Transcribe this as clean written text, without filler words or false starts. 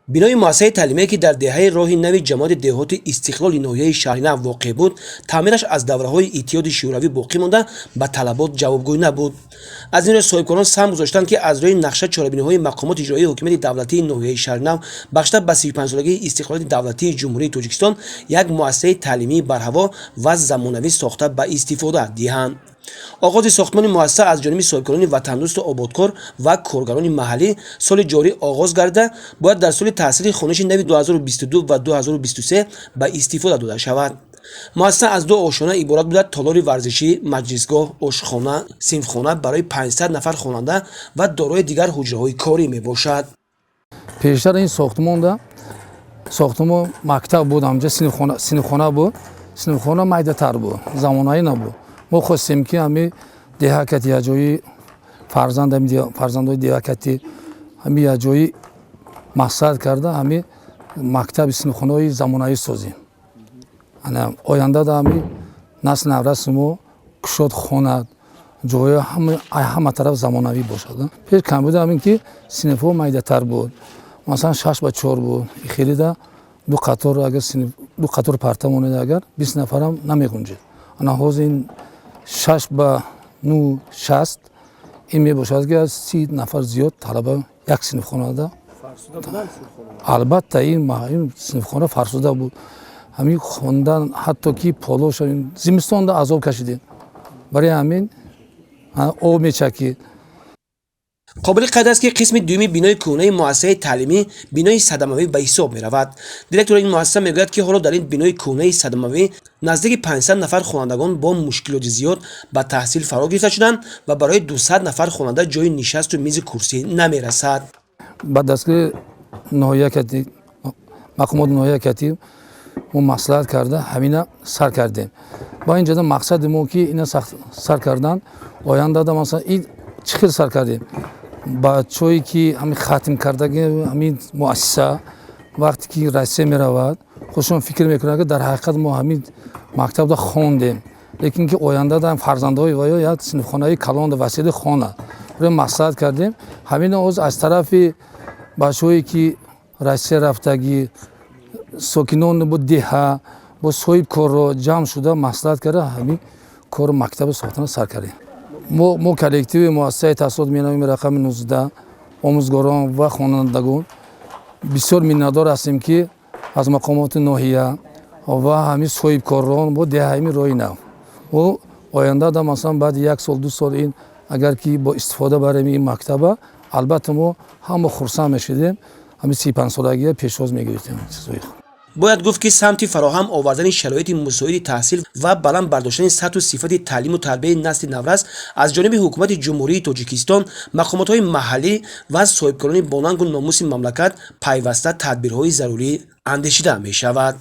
Бинои муассисаи таълимие, ки дар деҳаи Роҳи Нави ҷамоати деҳоти Истиқлоли ноҳияи Шаҳринав воқеъ буд, таъмираш аз давраҳои Иттиҳоди Шӯравӣ боқӣ монда, ба талабот ҷавобгӯй набуд. Аз ин рӯ соҳибкорон саҳм гузоштанд, ки аз рӯи нақша чорабиниҳои мақомоти иҷроии ҳокимияти давлатии ноҳияи Шаҳринав бахшида ба 35-солагии истиқлолияти давлатии Ҷумҳурии Тоҷикистон як муассисаи таълимии барҳаво ва замонавӣ сохта ба истифода диҳанд. Оғози сохтмони муассиса аз ҷониби соҳибкорони ватандӯсту ободкор ва коргарони маҳаллӣ соли ҷорӣ оғоз гардида, бояд дар соли таҳсили хониши нави 2022 ва 2023 ба истифода дода шавад. Муассиса аз ду ошёна иборат буда, толори варзишӣ, маҷлисгоҳ, ошхона, синфхона барои 500 нафар хонанда ва дорои дигар ҳуҷраҳои корӣ мебошад. Пештар ин сохтмонда сохтмон мактаб буд, ҳамҷа синфхона буд. Синфхона майдатар буд, замонавӣ набуд. Мо хостем, ки ҳами деҳакати яҷои фарзанд, фарзандои деҳакати ҳами яҷои мақсад карда, ҳами мактаби синфхонаҳои замонавӣ созем. Ана ояндада ҳами насли навраси мо кушод хонад, ҷои ҳама тараф замонавӣ бошад. Пеш камбуда ҳамин ки синфҳо майдатар буд, масалан, 6 ба 4 буд. Хелида ду қатор, агар ду қатор парта монед, агар 20 нафарам намегунҷед. Ана ҳозир ин 6 ба 9 60 ин мебошад, ки аз 30 нафар зиёд талаба як синфхонада. Албатта, ин синфхона фарсуда буд. Ҳамин хондан, ҳатто ки полош зимистонда азоб кашидем, барои ҳамин об мечакид. Қобили қайд аст, ки қисми дуюми бинои кӯҳнаи муассисаи таълимӣ бинои садамавӣ ба ҳисоб меравад. Директори ин муассиса мегӯяд, ки ҳоло дар ин бинои кӯҳнаи садамавӣ наздики 500 нафар хонандагон бо мушкилоти зиёд ба таҳсил фаро гирифта шуданд ва барои 200 нафар хонанда ҷои нишасту мизи курсӣ намерасад. Ба дастгири ноҳия кати, мақомоти ноҳия кати мо маслиҳат карда, ҳамина сар кардем. Ба ин ҷода мақсади мо ки ина сар кардан, ояндада масалан ин чӣ хел сар кардем, бачаҳое ки ҳамин хатм кардаги ҳамин муассиса, вақте ки Россия меравад, худшон фикр мекунанд, ки дар ҳақиқат мо ҳамин мактабда хондем, лекин ки ояндада фарзандҳои ваё як синфхонаи калон васеъи хонад. Маслиҳат кардем, ҳамин оз аз тарафи бачаҳое ки Россия рафтагӣ, сокинон бо деҳа, бо соҳибкорро ҷамъ шуда, маслиҳат карда, ҳамин кору мактаби сохтана сар кардем. Мо коллективи муассисаи таҳсилоти миёнаи рақами 19, омӯзгорон ва хонандагон бисёр миннатдор ҳастем, ки аз мақомоти ноҳия ва ҳамин соҳибкорон бо деҳаи Роҳи Нав мо ояндада, масалан, баъди як сол, 2 сол ин агар ки бо истифода барем ин мактаба, албатта, мо ҳама хурсанд мешудем, ҳамин 35-солагия пешвоз мегирифтем. Бояд гуфт, ки самти фароҳам овардани шароити мусоиди таҳсил ва баланд бардоштани сатҳу сифати таълиму тарбияи насли наврас аз ҷониби Ҳукумати Ҷумҳурии Тоҷикистон, мақомотҳои маҳаллӣ ва соҳибкорони бонангу номуси мамлакат пайваста тадбирҳои зарурӣ андешида мешавад.